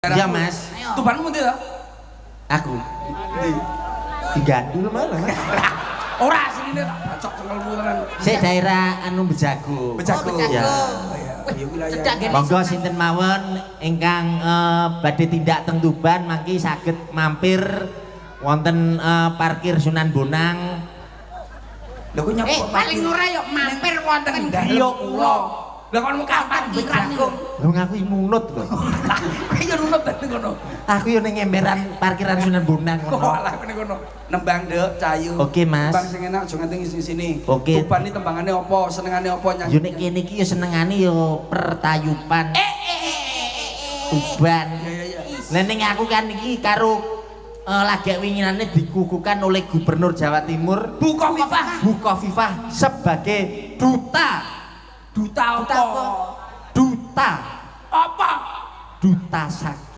Iya, Mas. Ayo. Tubanmu ndi to? Aku. Ndi? Digandul malah, Mas. Ora asline tak bacok cengelmu tenan. Sik daerah anu Bejago. Bejago. Oh, Bejago. Ya. Oh, iya. Iya wilayah. Cedak gini. Monggo sinten mawon ingkang badhe tindak teng Tuban mangki saged mampir wonten parkir Sunan Bonang. Lho kok nyapa? Eh, paling ora yo mampir wonten griya kula. Lah kon kapan Bejago? Lho ngaku nunut lho. Kowe yo nunut ta ning kono. Aku yo ning emberan parkiran Sunan Bonang Kok ngono. alah ning kono. Nembang, Nduk, Cayu. Oke, Mas. Nembang sing enak aja nganti sing sini. Oke. Tuban iki tembangane apa? Senengane apa nyanyi? Yo nek kene iki yo senengane yo pertayupan. Tuban. Iya iya iya. Lah ning aku kan iki karo lagek winginane dikukuhkan oleh Gubernur Jawa Timur Bu Khofifah. Bu Khofifah sebagai duta Duta Duta apa? apa? Duta Apa? Duta Sakti.